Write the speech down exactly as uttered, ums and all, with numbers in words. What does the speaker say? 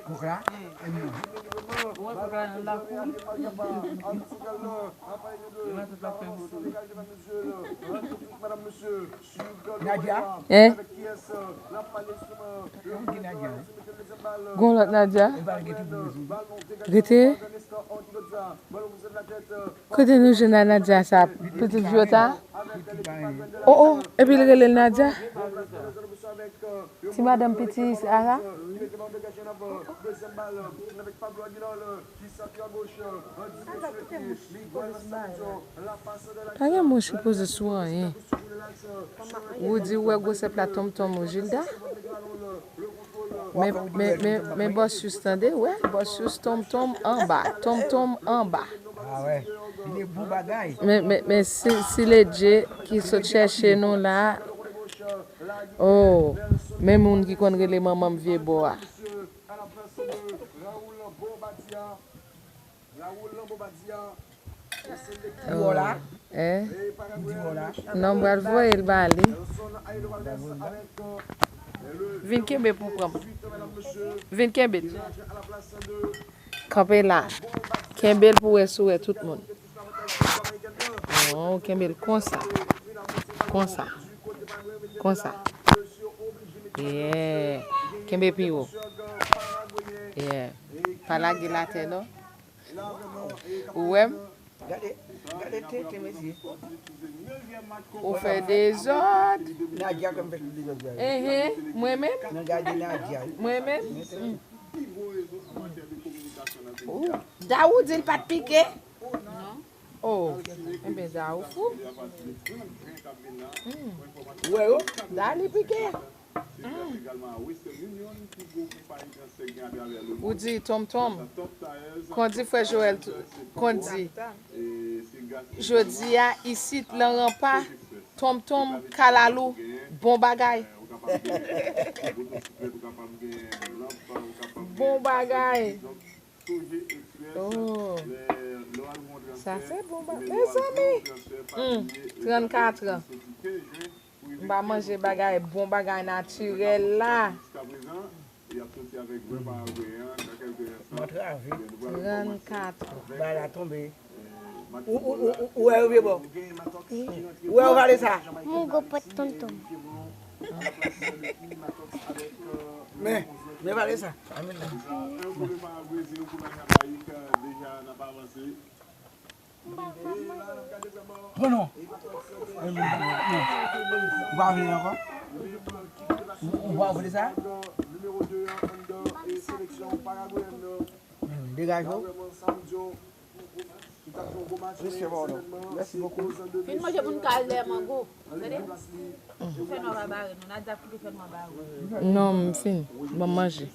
Kok la, e mwen. Nadia? Hein? Yon ki Nadia, wi. Gon lòt Nadia? E pa l gen tout moun sou. Rete. Kote nou jwenn a Nadia sa? Pitit Vyota? Oh, oh, epi l rele l Nadia? Ti madanm piti Sara? Pa gen moun sipoze sou anyen. Ou di ou wè gwosè plat tonmtonm ou, Gilda? Men, men, men, men bòs Yous tande, wè, bòs Yous tonmtonm anba, tonmtonm anba. Ah wè, li bon bagay. Men, men, men si, si Ledje ki sot chèche nou la, oh, men moun ki konn rele manman m vye bò a. Raoul Lanbombadia. Raoul Lanbombadia. Ou wè w la? Hein? Ou di w wè w la? Non, m pral voye l ba li. Vin kenbe pou pran. Vin kenbe l. Kanpe la. Kenbe l pou wè si w wè tout moun. Oh, kenbe l konsa. Konsa. Konsa. Yeah. Kenbe pi wo. Yeah. Pa lage l atè non. Ou wè m? Gade, gade tete mesye. Ou fè dezòd. Nadia kòm fè tout dezòd sa yo. Ehe, mwen menm? Nan gade Nadia. Mwen menm? Mm. Ou. Daou di l pa t pike? Non. Oh, enben Daou fou. Mm. Ou wè yo? Da li pike. Ou di tonmtonm. Kondi frè Joel, kondi. Jodi a isit lan ranpa, tonmtonm, kalalou, bon bagay. Bon bagay. Oh. Sa se bon bagay. Mezanmi. Hmm, trannkat an. M pa manje bagay, bon bagay natirèl la. Mwen trave. Trannkat an. Bagay la tonbe. Ou, ou, ou, ou, ou wè yo vye bò? Ou wè yo vale sa? Mon gwo pòt tonton. Men, men vale sa. Amen. Pran non. Ou pa vle ankò? Ou, ou pa vle sa? Degaje w. Respè pa w non. Mèsi bokou. Fin manje pou n ka al dèyè mango. Tande? Fè nwa pa bare nou. Nadia kite fè nwa bare. Non, m fin. Ban m manje.